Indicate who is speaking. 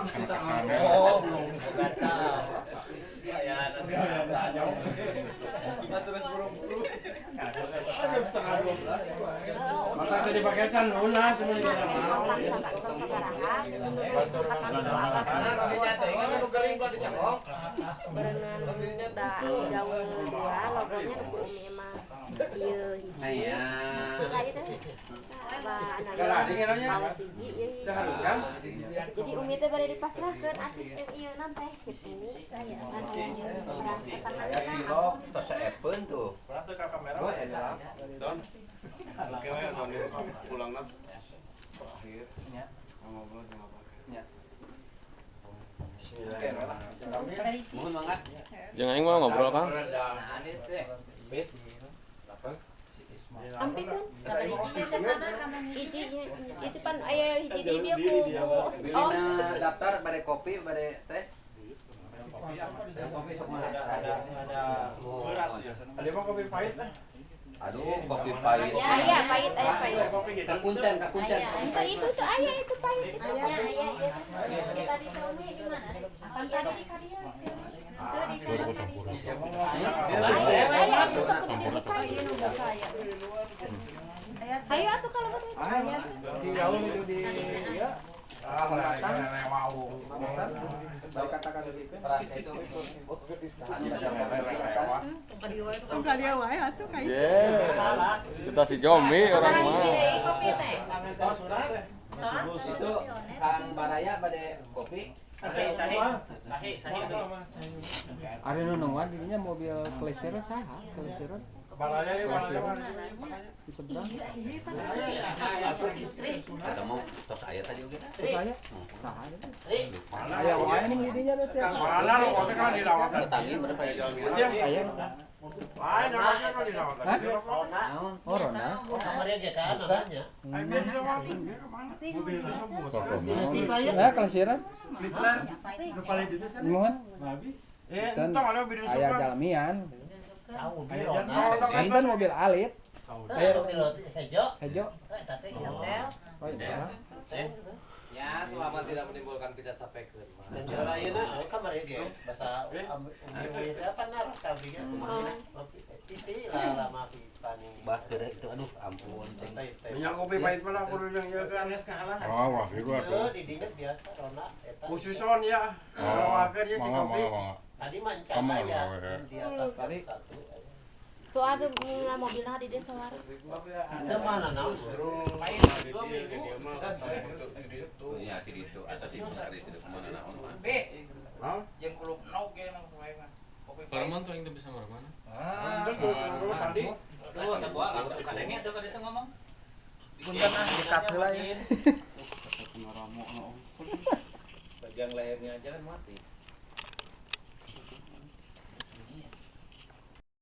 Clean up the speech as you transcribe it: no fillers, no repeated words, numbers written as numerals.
Speaker 1: Oh, kacau. Ya, nanti kita terus buru-buru. Jam 11:30.
Speaker 2: Maka tadi pakai can lunas sebenarnya.
Speaker 3: Berenang da jauh dua logonya ku Umi mah ieu hiji. Jadi Umi teh bade dipasrahkeun asisten ieu teh kitu.
Speaker 4: Aya tos saepeun tuh.
Speaker 2: Gua eta.
Speaker 5: Don. Oke we don pulangna akhir. Ngobrol jeung apa?
Speaker 4: Nya. Mohon mangga.
Speaker 6: Jeung aing mah ngobrol Kang.
Speaker 3: Ampikeun. Hiji itu pan aya hiji di dieu ku.
Speaker 4: Oh, daftar bade kopi bade teh. Kopi sok mah
Speaker 2: ada beras ya. Ada mah kopi pahit lah.
Speaker 4: Aduh, kopi pahit.
Speaker 3: Aya pahit, aya pahit.
Speaker 4: Kakuncen, kakuncen.
Speaker 3: Itu tuh aya itu pahit itu. Aya aya. Tadi Umi di mana? Apan tadi di kadieu. Itu di aya itu tuh kudu dipahit. Ayo atuh kalau begitu.
Speaker 2: Di jauh itu di ya. Ah, wow. Balik katakan itu.
Speaker 4: Itu.
Speaker 6: Kita si Jomi orang mah.
Speaker 4: Itu Kang Baraya bade kopi.
Speaker 1: Sahi sahi.
Speaker 7: Ari nu nungguan dirinya mobil Klesir saha? Klesir.
Speaker 2: Balanya ya balanya.
Speaker 7: Di seberang.
Speaker 4: Ketemu tos aya tadi oge.
Speaker 7: Tos aya? Saha teh? Aya wae ning didinya teh.
Speaker 2: Mana lo kopi kan dilawat.
Speaker 4: Tetangi bener aya jalan
Speaker 7: Aya.
Speaker 2: Lain orangnya kan dilawat.
Speaker 7: Naon? Oh, Rona.
Speaker 1: Kamarnya ge kan namanya.
Speaker 7: Ya, Klesiran. Mohon.
Speaker 2: Eh, entong ada video
Speaker 7: Aya jalmian.
Speaker 2: Aya
Speaker 7: Mantan mobil alit.
Speaker 1: Aya mobil hejo.
Speaker 7: Hejo.
Speaker 1: Oh,
Speaker 7: iya.
Speaker 4: Ya, selama tidak menimbulkan kecapean.
Speaker 1: Dan juara ayeuna kamari ge basa umi teh apa naros abdi ge. Isi lah lama pisan.
Speaker 4: Bah itu aduh ampun.
Speaker 2: Minyak kopi pahit mah kudu yang ieu kan.
Speaker 8: Oh, wah ieu atuh.
Speaker 1: Didinya biasa Rona eta.
Speaker 2: Khususon ya. Akhir ya kopi.
Speaker 1: Tadi mah encan aya di atas tadi satu.
Speaker 3: Tuh atuh mobilna di desa wae.
Speaker 1: Teu mana naon?
Speaker 4: Ya di ditu atau di ditu kumaha naon mah.
Speaker 2: Hah?
Speaker 1: Jeung kulub nog ge mah wae mah.
Speaker 6: Parman tuh yang bisa mana?
Speaker 2: Ah, tadi.
Speaker 1: Duh, teh gua langsung kadenge tuh ka ditu ngomong.
Speaker 7: Punten ah dekat heula ya.
Speaker 1: Bagian lehernya aja kan mati.